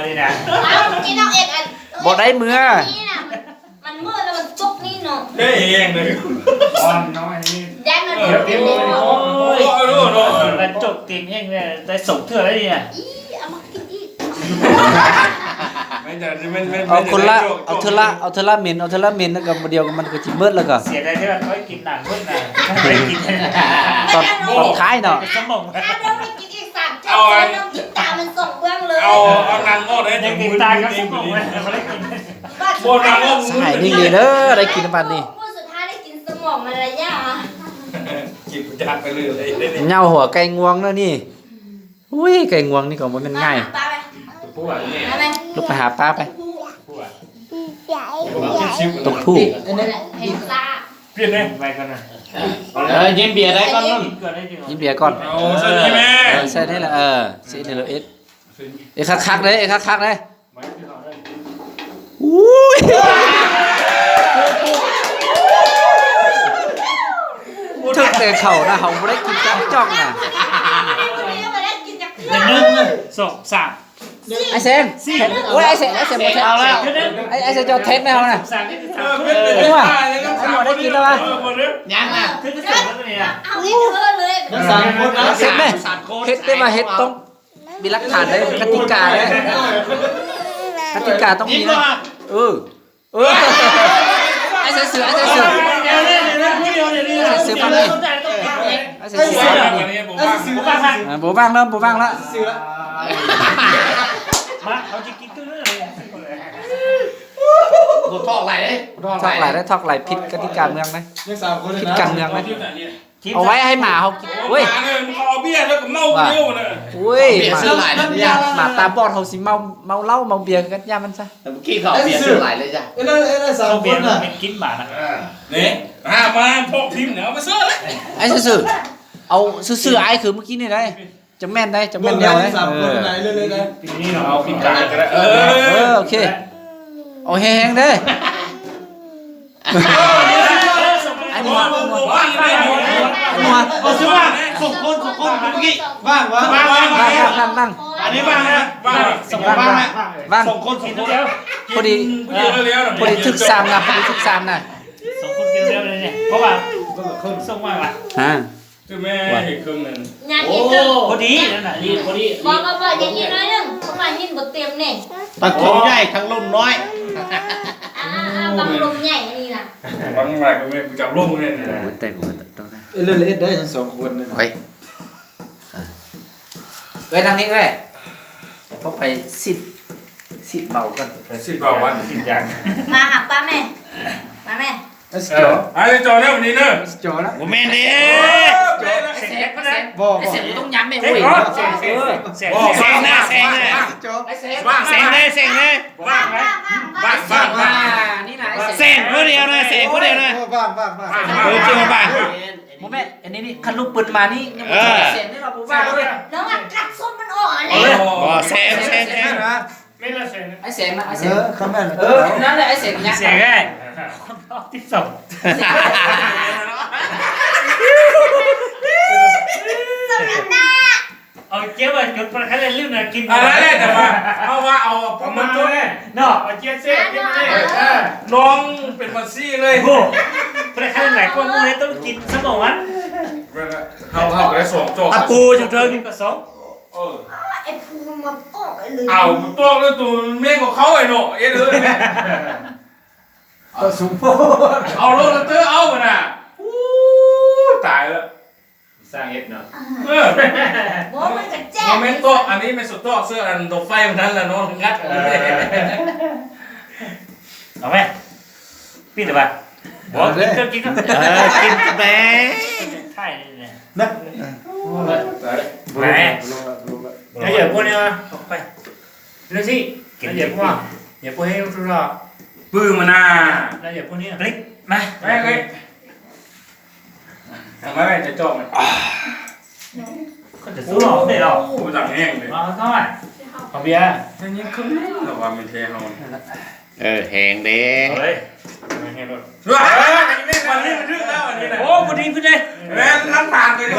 ນີ້ນະ ເອົາ ກິນເອົາເອງອັນ ບໍ່ໄດ້ເມືອ ນີ້ນະ ມັນ ມັນເມືອແລ້ວມັນຈົກນີ້ເນາະ ເຮີ້ຍ ແຮງເລີຍ ອ່ອນນ້ອຍນີ້ ຢ້ານມັນ ເອີ ບໍ່ເປັນ ໂອ້ຍ ໂອ້ຍ ໂອ້ຍ ໂອ້ຍ ແລ້ວຈົກຕີນແຮງເລີຍ ໄດ້ສອງເທື່ອແລ້ວນີ້ນະ ອີ ເອົາມາກິນອີກ ແມ່ນ ແມ່ນ ແມ່ນ ເອົາຄົນລະ ເອົາເທື່ອລະ ເອົາເທື່ອລະເມັນ ເອົາເທື່ອລະເມັນ ແລ້ວກໍມື້ດຽວມັນກໍຊິເໝິດ ແລ້ວກໍ ເສຍດາຍທີ່ວ່າຂ້ອຍກິນໜ້າເໝິດນະ ໄດ້ກິນ ຕອນ ຕອນທ້າຍເນາະ ສະໝອງ ຖ້ານ້ອງໄດ້ກິນອີກສາມຈານ ນ້ອງກິນຕາມັນສອງເບື້ອງເລີຍ ເອົາ ເອົາໜັງອອກເດີ ຍັງຕິດຕາກັບສະໝອງໄວ້ ບໍ່ໄດ້ກິນ ບໍ່ໜັງອອກ ສາຍນີ້ເລີຍເດີ ໄດ້ກິນບາດນີ້ ມື້ສຸດທ້າຍໄດ້ກິນສະໝອງມາລະຍະ ກິນຈັກໄປເລື້ອຍ ເຫຍົາຫົວໄກ່ງວງເນາະນີ້ ອຸ້ຍ ໄກ່ງວງນີ້ກໍບໍ່ແມ່ນງ່າຍ ມາຫາປາໄປ ຕົກຜູ້ຫວານີ້ ມາໄປ ລົງໄປຫາປາໄປ ຕົກຜູ້ຫວາ ຕົກຜູ້ ເຫັນຕາ ປ່ຽນເດ້ ໄປກ່ອນນະ ເອີ ຍິງເບຍໄດ້ກ່ອນນັ້ນ ຍິງເບຍກ່ອນ ເອົາ ໃສ່ນີ້ແມ່ ເອີ ໃສ່ນີ້ລະ ເອີ ໃສ່ນີ້ລະ ເອັດ ເອັດຄັກໆເດ້ ເອັດຄັກໆເດ້ ອຸ້ຍ ຖືກແຕ່ເຂົ້ານະ ເຮົາບໍ່ໄດ້ກິນຈັກຈອກນະ ໜຶ່ງ ສອງ ສາມ ໄອ້ແສງ ໂອ້ຍ ໄອ້ແສງ ໄອ້ແສງບໍ່ແທກ ເອົາແລ້ວ ໄອ້ ໄອ້ແສງຈອດແທກແລ້ວນະ ສາມ ເອີ ເອີ ໄອ້ໝໍໄດ້ກິນແລ້ວວະ ຍັງນະ ເອົາເຮັດເລີຍ ສາມຄົນນະ ເຮັດແມ່ ເຮັດແຕ່ວ່າເຮັດຕ້ອງ ມີຫຼັກຖານເດ້ ກະຕິກາເດ້ ກະຕິກາຕ້ອງມີນະ ເອີ ເອີ ໄອ້ໃສ່ເສື້ອ ໄອ້ໃສ່ເສື້ອ ໃສ່ເສື້ອປານນີ້ ໄອ້ໃສ່ເສື້ອປານນີ້ ອ່າ ບໍ່ວ່າງແລ້ວ ບໍ່ວ່າງແລ້ວ ມາ ເຮົາຊິກິນຕື່ນເລີຍ ບໍ່ທອກຫຼາຍເດ້ ທອກຫຼາຍເດ້ ທອກຫຼາຍ ຜິດກະຕິກາເມືອງເດ້ ຍັງສາມຄົນເລີຍນະ ຜິດການເມືອງເດ້ ເອົາໄວ້ໃຫ້ໝາເຮົາກິນ ໂອ້ຍ ໝາເນຍ ມັນເອົາເບຍແລ້ວກໍເມົາ ເອົາ ເບຍ ໂອ້ຍ ເບຍ ໝາ ເສືອຫຼາຍ ໝາຕາບອດເຮົາຊິເມົາ ເມົາເຫຼົ້າເມົາເບຍຄືກັນ ຢ່າມັນຊະ ແຕ່ເມື່ອກີ້ເຂົາເອົາເບຍເສືອຫຼາຍເລີຍຈ້ະ ເອີ ເອີ ເອີ ສາມຄົນນະ ກິນໝານະ ນີ້ ຫາມາພອກທີມເນຍ ເອົາມາເສີ ໄອ້ຊື່ໆ ເອົາຊື່ໆ ອ້າຍ ຄືເມື່ອກີ້ນີ້ໄດ໋ ຈະແມ່ນໄດ໋ ຈະແມ່ນແນວໃດ ສາມຄົນນະ ເອີ ເລີຍໆ ນະ ປີນີ້ເນາະ ເອົາກິນກັນກໍໄດ້ ເອີ ເອີ ໂອເຄ ເອົາແຮງໆເດີ ໄອ້ໝວດ ໄອ້ໝວດ ໄອ້ໝວດ ເອົາຊື່ວ່າ ສອງຄົນ ສອງຄົນ ເມື່ອກີ້ ວ່າງ ວ່າງ ວ່າງ ວ່າງ ອັນນີ້ວ່າງນະ ວ່າງ ວ່າງ ສອງຄົນ ສອງຄົນ ພໍດີ ພໍດີຖືກສາມນະ ພໍດີຖືກສາມນະ ສອງຄົນກິນແລ້ວນີ້ ເພາະວ່າສົ່ງມາວ່າ ຮະ ຄືແມ່ເຮັດເຄິ່ງນັ້ນ ຍາກິນເຄິ່ງ ໂອ້ ພໍດີນັ້ນນະ ພໍດີ ບໍ່ ບໍ່ ບໍ່ ຍາກິນໜ້ອຍໜຶ່ງ ເພາະວ່າກິນບໍ່ເຕັມນີ້ ທັງຖົງໃຫຍ່ທັງລົມນ້ອຍ ອ່າ ບັງລົມໃຫຍ່ອັນນີ້ນະ ບັງຫຼາຍກໍແມ່ນຈັບລົມນີ້ນະ ໂອ້ຍ ແຕ່ບໍ່ເຮັດໄດ້ທັງສອງຄົນນີ້ນະ ໂອ້ຍ ເອີ ເອີ ນັ່ງນີ້ເອີຍ ພໍໄປຊິດ ຊິດເບົາກ່ອນ ຊິດເບົາກ່ອນ ຊິດຢາ ມາຫາປ້າແມ່ ມາແມ່ ເອີ ໄອ້ຈອແລ້ວວັນນີ້ເດີ ຈອລະ ບໍ່ແມ່ນເດ້ ເອີ ແສງນະ ບໍ່ ບໍ່ ແສງບໍ່ຕ້ອງຢ້ຳແມ່ ໂອ້ຍ ແສງ ແສງນະ ແສງນະ ຈອ ແສງເດ້ ແສງເດ້ ວ່າງ ວ່າງ ວ່າງ ວ່າງ ນີ້ນະ ແສງຜູ້ດຽວນະ ແສງຜູ້ດຽວນະ ເອີ ວ່າງ ວ່າງ ວ່າງ ເອີ ຈິງວ່າງ ບໍ່ແມ່ນ ອັນນີ້ນີ້ ຄັນລູກປືນມານີ້ ຍັງບໍ່ ເອີ ແສງນີ້ວ່າບໍ່ວ່າງເລີຍ ແລ້ວວ່າກັດສົບມັນອອກອັນນີ້ ເອີ ບໍ່ ແສງ ແສງ ແສງ ແມ່ນລະແສງ ໄອ້ແສງນະ ໄອ້ແສງ ເອີ ຄັນແມ່ນ ເອີ ນັ້ນແຫຼະ ໄອ້ແສງຍັກ ແສງເອີຍ ຄົນອອກຕິດສອງ ສົມນ້ຳໜ້າ ເອົາເກັບໄວ້ຈົນປານນັ້ນແຫຼະ ລືມນະ ກິນ ອັນນັ້ນແຫຼະ ແຕ່ວ່າເຮົາວ່າເອົາປະມານເນາະ ເອົາເຈັດເຊນ ເອີ ນ້ອງເປັນບັນຊີເລີຍ ໂອ້ ປານນັ້ນຫຼາຍກວ່າໝູ່ເລີຍ ຕ້ອງກິນສະໝອງມັນ ເຮົາ ເຮົາກໍໄດ້ສອງຈອກ ຕະປູຢູ່ເທິງກໍສອງ ເອີ ໄອ້ພູມາຕອກເລີຍ ເອົາມາຕອກເລີຍ ໂຕແມ່ງຂອງເຂົາໄອ້ເນາະ ເອັດເອີຍ ແມ່ ເອົາສົມໂພດ ເອົາໂລດເຕີ ເອົາຫັ້ນນະ ອູ້ ຕາຍແລ້ວ ສ້າງເຮັດເນາະ ເອີ ບໍ່ ມັນກະແຈ້ ບໍ່ແມ່ນຕອກ ອັນນີ້ແມ່ນສະຕອກເສື້ອ ອັນດອກໄຟມັນນັ້ນລະເນາະ ງັດ ເອີ ເອົາໄວ້ ປິດລະບາດ ບໍ່ ກິນກ່ອນ ກິນກ່ອນ ເອີ ກິນແດ່ ຖ່າຍແດ່ ນະ ແມ່ ນະ ຢ່າພວກນີ້ມາ ອອກໄປ ເລື່ອງຊິ ກິນ ຢ່າພວກ ຢ່າພວກໃຫ້ລູກທຸລະ ປືມານາ ນະ ຢ່າພວກນີ້ ປລິກ ມາ ໄປ ໄປ ທຳໄມຈະຈອກມັນ ກໍຈະສູ້ເຮົາເດ້ເນາະ ໂອ້ ມັນດັງແຮງເດ້ ມາເຂົ້າມາ ເອົາເບຍ ຍັງເຄິ່ງໜຶ່ງ ລະວ່າແມ່ນແທ້ເຮົາ ເອີ ແຮງເດ້ ເອີຍ ແຮງໂລດ ວ້າ ອັນນີ້ແມ່ນ ອັນນີ້ມັນຖືກແລ້ວ ອັນນີ້ນະ ໂອ້ ພໍດີພຸ້ນເດ້ ແມ່ນຫຼັກຖານຕົວຢູ່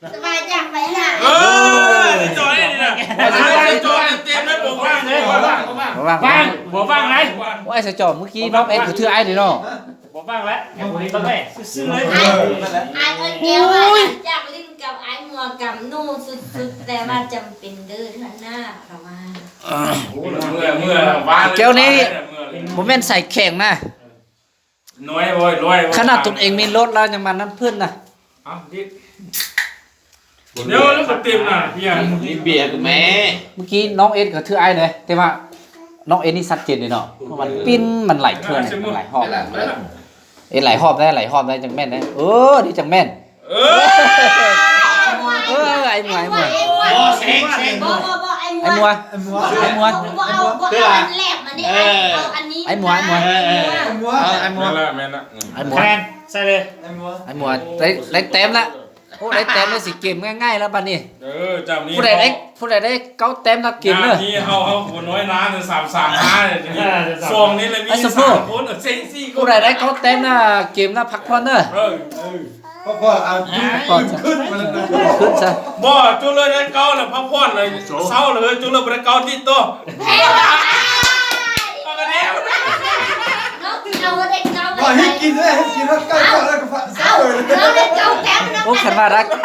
ສະບາຍຈັກໄປລະ. ເອີ ຈອຍນີ້ນະ ຈອຍເຕັມເລີຍ ບໍ່ວ່າງເລີຍ ບໍ່ວ່າງ ບໍ່ວ່າງ ບໍ່ວ່າງ ບໍ່ວ່າງໄດ໋. ໂອ້ຍ ສະຈອມ ມື້ກີ້ນ້ອງເອັດກໍຖືອ້າຍເດ້ເນາະ. ບໍ່ຟັງແລ້ວ ໃຫ້ຜູ້ນີ້ເບິ່ງເລີຍ ຊື່ໆເລີຍ. ອ້າຍ ອ້າຍເອີ້ນແກ້ວວ່າຢາກຫຼິ້ນກັບອ້າຍມົວກັບໜູສຸດໆ ແຕ່ວ່າຈຳເປັນເດີທ່ານນາ ລະວ່າ. ໂອ້ຍ ເມື່ອ ເມື່ອ ແກ້ວນີ້ບໍ່ແມ່ນໃສ່ແຂງນະ ນ້ອຍ ໂອ້ຍ ນ້ອຍ ຂະໜາດຕົນເອງມີລົດແລ້ວຍັງມານຳເພິ່ນນະ. ເອົ້າ ດິ ດຽວລະກໍເຕັມນະເບຍ ມີເບຍກັບແມ່. ມື້ກີ້ນ້ອງເອັດກໍຖືອ້າຍເດ້ ແຕ່ວ່ານ້ອງເອັດນີ້ຊັດເຈນເດ້ເນາະ ເພາະມັນປິ່ນ ມັນຫຼາຍເທື່ອ ມັນຫຼາຍຮອບ ເອັດຫຼາຍຮອບໄດ້ ຫຼາຍຮອບໄດ້ຈັ່ງແມ່ນເດ້. ເອີ ນີ້ຈັ່ງແມ່ນ ເອີ ເອີ ອ້າຍໝວຍ ອ້າຍໝວຍ ບໍ່ ເຊັງ ເຊັງ ບໍ່ ບໍ່ ບໍ່ ອ້າຍໝວຍ ອ້າຍໝວຍ ອ້າຍໝວຍ ບໍ່ເອົາ ບໍ່ເອົາອັນແຫຼມມານີ້ ເອີ ເອົາອັນນີ້ ອ້າຍໝວຍ ອ້າຍໝວຍ ເອີ ເອີ ອ້າຍໝວຍ ອ້າຍໝວຍ ແມ່ນລະ ແມ່ນລະ ອ້າຍໝວຍ ແມ່ນ ໃສ່ເລີຍ ອ້າຍໝວຍ ໄດ້ ໄດ້ແຕ້ມລະ. ໂອ້ ໄດ້ແຕ້ມແລ້ວຊິເກມງ່າຍໆແລ້ວບັດນີ້. ເອີ ເຈົ້ານີ້ ຜູ້ໃດໄດ້ ເຮົາ ຜູ້ໃດໄດ້ເກົ້າແຕ້ມລະເກມເດີ. ງານນີ້ເຮົາ ເຮົາບໍ່ນ້ອຍໜ້າ ສາມສາມຫ້ານີ້ ຊ່ວງນີ້ລະມີສາມຄົນ ເຊັງສີ່ຄົນ ຜູ້ໃດໄດ້ເກົ້າແຕ້ມລະເກມລະພັກຜ່ອນເດີ. ເອີ ເອີ ພັກຜ່ອນ ເອົາ ຂຶ້ນ ຂຶ້ນ ຂຶ້ນ ຂຶ້ນຊະ. ບໍ່ ຈຸເລີຍໄດ້ເກົ້າລະພັກຜ່ອນເລີຍ ເຊົາເລີຍ ຈຸເລີຍບໍ່ໄດ້ເກົ້າຕິດໂຕ. ເອົາແລ້ວ ເຮົາໄດ້ເກົ້າ ວ່າໃຫ້ກິນເລີຍ ໃຫ້ກິນແລ້ວໃກ້ເຈົ້າແລ້ວກໍຟາດ ເອົາ ເຮົາໄດ້ເກົ້າແຕ້ມເນາະ. ໂອ້ ຄັນວ່າໄດ້ ຄັນ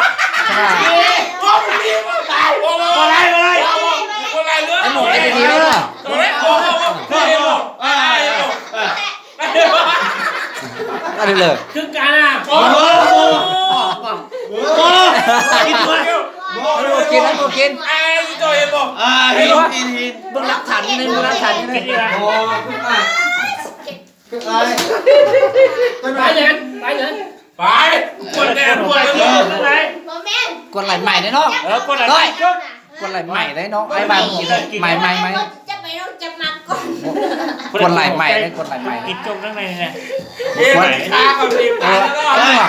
ວ່າ ບໍ່ໄດ້ ບໍ່ໄດ້ ບໍ່ໄດ້ ບໍ່ໄດ້ເລີຍ ໄອ້ໝໍ ໄອ້ດີເລີຍ ບໍ່ໄດ້ ບໍ່ໄດ້ ບໍ່ໄດ້ ອັນນີ້ເລີຍ ຄືກັນນະ ໂອ້ ໂອ້ ໂອ້ ກິນດ້ວຍ ບໍ່ ບໍ່ກິນ ບໍ່ກິນ ອ້າຍ ເຈົ້າເຫັນບໍ່ ອ່າ ເຫັນບໍ່ ເຫັນ ເຫັນ ເບິ່ງຫຼັກຖານນີ້ ເບິ່ງຫຼັກຖານນີ້ ໂອ້ ຄືອ້າຍ ຄືອ້າຍ ໄປເລີຍ ໄປເລີຍ ໄປ ປວດແດ່ ປວດເລີຍ ບໍ່ແມ່ນ ກົດໄລໃໝ່ເດ້ນ້ອງ ເອີ ກົດໄລ ກົດໄລໃໝ່ໄດ້ນ້ອງ ອ້າຍວ່າໃໝ່ ໃໝ່ ໃໝ່ ຈັບໄປນ້ອງ ຈັບມາກ່ອນ ກົດໄລໃໝ່ໄດ້ ກົດໄລໃໝ່ ກິນຈົກທາງໃນນີ້ນະ ເອີ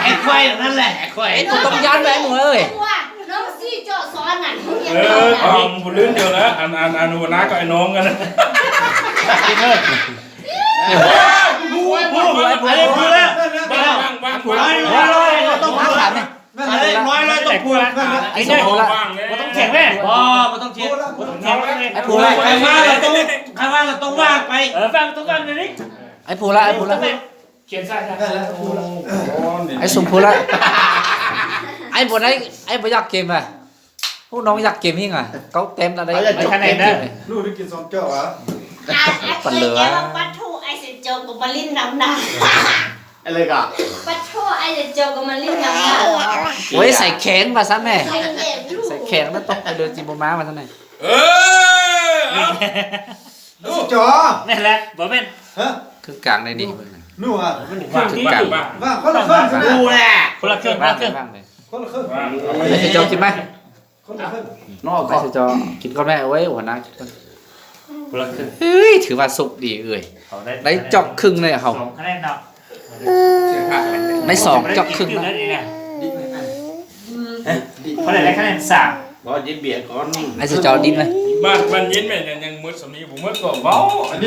ໄອ້ຄວາຍນັ້ນແຫຼະ ໄອ້ຄວາຍ ໂອ້ ຕ້ອງຢ້ານໄດ້ໝູ່ເອີຍ ນ້ອງຊີ້ເຈາະຊ້ອນນັ້ນ ເອີ ເອົາ ບໍ່ລືມດຽວນະ ອັນ ອັນ ອັນຫົວໜ້າກັບໄອ້ນ້ອງກັນນະ ກິນເອີຍ ຜູ້ ຜູ້ ຜູ້ ຜູ້ລະ ວາງ ວາງ ວາງ ວາງ ວາງ ຕ້ອງຜູ້ລະ ອັນນີ້ນ້ອຍເລີຍ ຕ້ອງຜູ້ລະ ໄອ້ສົມພູລະ ບໍ່ຕ້ອງຖຽງເດ້ ບໍ່ ບໍ່ຕ້ອງຖຽງ ບໍ່ຕ້ອງຖຽງເລີຍ ໄອ້ພູລະ ໃຜວ່າລະຕ້ອງ ໃຜວ່າລະຕ້ອງວາງໄປ ເອີ ວາງ ຕ້ອງວາງເດນີ້ ໄອ້ພູລະ ໄອ້ພູລະ ຂຽນໃສ່ ໄອ້ສົມພູລະ ໄອ້ບໍ່ໄດ້ ໄອ້ບໍ່ຢາກເກມລະ ພວກນ້ອງຢາກເກມອີ່ຫຍັງອະ ເກົ້າແຕ້ມລະໄດ້ ເອົາ ຢາກຈົບເກມ ລູກໄດ້ກິນສອງແກ້ວຫວາ ປັນເຫຼືອ ປັດໂທ ໄອ້ເສຍໂຈກໍມາຫຼິ້ນນຳນະ ອະໄລກະ ປັດໂທ ໄອ້ເສຍໂຈກໍມາຫຼິ້ນນຳນະ ໂອ້ຍ ໃສ່ແຂງວ່າຊັ້ນແມ່ ໃສ່ແຂງລະຕົກໄປເລີຍ ຈິບໍ່ມາວ່າຊັ້ນແມ່ ເອີ ເອົາ ໃຫ້ເສຍໂຈ ແມ່ນແຫຼະ ບໍ່ແມ່ນ ຮະ ຄືກາງໄດ້ນີ້ ໜູອະ ຄືກາງ ວ່າ ຄົນລະເຄິ່ງ ຜູ້ແຫຼະ ຄົນລະເຄິ່ງ ຄົນລະເຄິ່ງ ຄົນລະເຄິ່ງ ໃຫ້ເສຍໂຈກິນໄໝ ເນາະ ໃຫ້ເສຍຈອກິນກ່ອນແມ່ ໂອ້ຍ ຫົວໜ້າກິນກ່ອນ ຄົນລະເຄິ່ງ ເຮີ້ຍ ຖືວ່າໂຊກດີເອີຍ ໄດ້ຈອກຄຶ່ງເລີຍເຮົາ ສອງຄະແນນເນາະ ໄດ້ສອງຈອກຄຶ່ງເນາະ ເທົ່າໃດໄດ້ຄະແນນ ສາມ ບໍ່ ຈິບເບຍກ່ອນ ໃຫ້ເສຍຈອກິນໄໝ ບ້ານ ບ້ານເຢັນແມ່ນຫຍັງ ຍັງໝົດສ່ຳນີ້ ບໍ່ໝົດກໍເວົ້າ ອັນນີ້